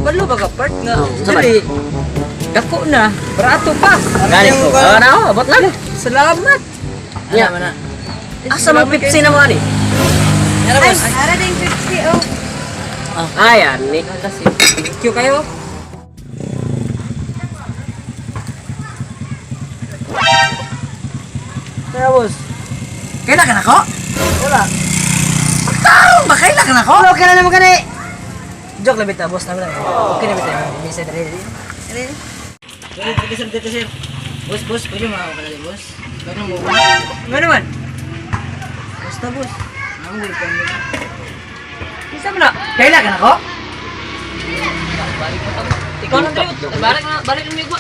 Kabalo ba ka part nga? Oh, unsa man? Dili. Dako na, barato pa. Gani ko. Ah, na, abot lang. Salamat. Nya. Asa man Pepsi na mo ani? Ay, ara din 50 oh. Ay, ani. Thank you kayo. Tara, boss. Kaila ka nako? Wala. Pagtarong ba kaila ka nako? Okay na naman gani. Joke lang bitaw, boss. Tama lang. Okay na bitaw. Bisa dali. Dali. Dali, dali, sir, dali, sir. Boss, boss, pwede mo ka dali, boss. Pwede mo. Nga naman. Basta, boss. Ang good ka. Isa man na. Kaila ka nako? Ikaw na Drew. Balik na, balik na migwa.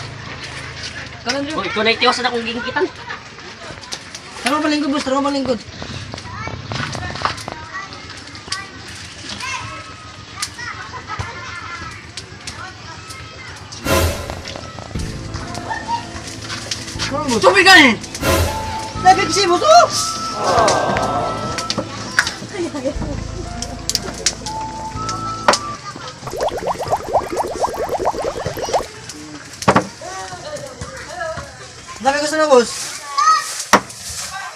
Ikaw na Drew. Uy, ikaw na itiwas na akong gingkitan. Tara palingkod, boss. Tara palingkod. Tubig ka ni. Na Pepsi, boss. Oh! Dami gusto na, boss.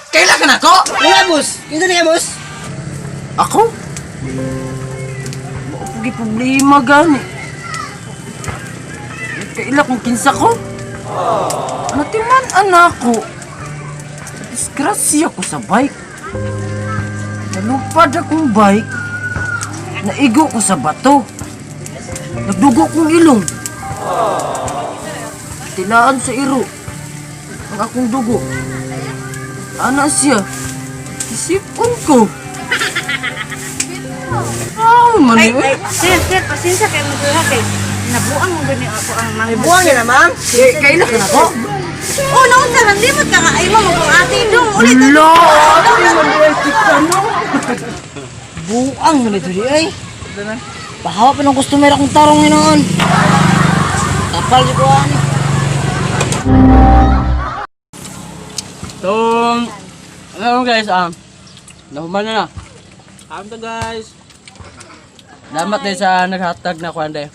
Kaila ka nako? Wala, boss. Kinsa ni ka, boss? Ako? Maupugi problema gani. Kaila kung kinsa ko? Natiman anak ko. Disgrasya ko sa bike. Nalupad akong bike. Naigo ko sa bato. Nagdugo kong ilong. Tilaan sa iro. Ang akong dugo. Ana siya. Isipon ko. Ah, man Ay, eh. ay, sir, sir, pasensya kayo mo ha kay nabuang mo gani ako ang manghod. Buwang na, ma'am. Kaila ka nako? Oh, naunsa man limot ka nga ay mo kung ate dong ulit. Lo, ate man kita no. Buang na ito di ay. Pahawa pa ng customer akong tarong ngayon. Tapal di ko ani. So, ano guys, nahuman na na. Ano to guys? Salamat din sa naghatag na kuan de.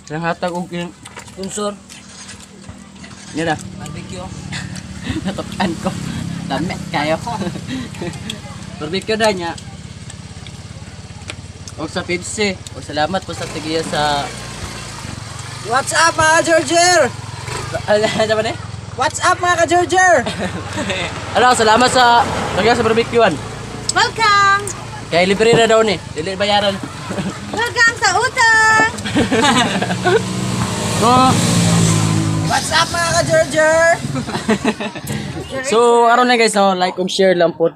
Naghatag og Sponsor. Yan na. Barbecue. Natukan ko. Dami kayo. Barbecue na niya. Og sa Pepsi. Og salamat po sa tigiya sa What's up mga ka-Georger? ano ba ni? What's up mga ka-Georger? Ano, salamat sa tigiya sa barbecuean. Welcome. Kay libre na daw ni. Dili bayaran. Welcome sa utang. So, What's up mga ka-Georger? So, aron na guys, no, like ug share lang po.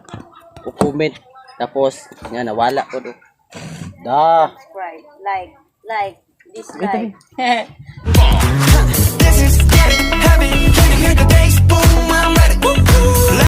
O comment. Tapos, yan, nawala po do. Da. Subscribe, like, dislike. This is getting heavy. Can you hear the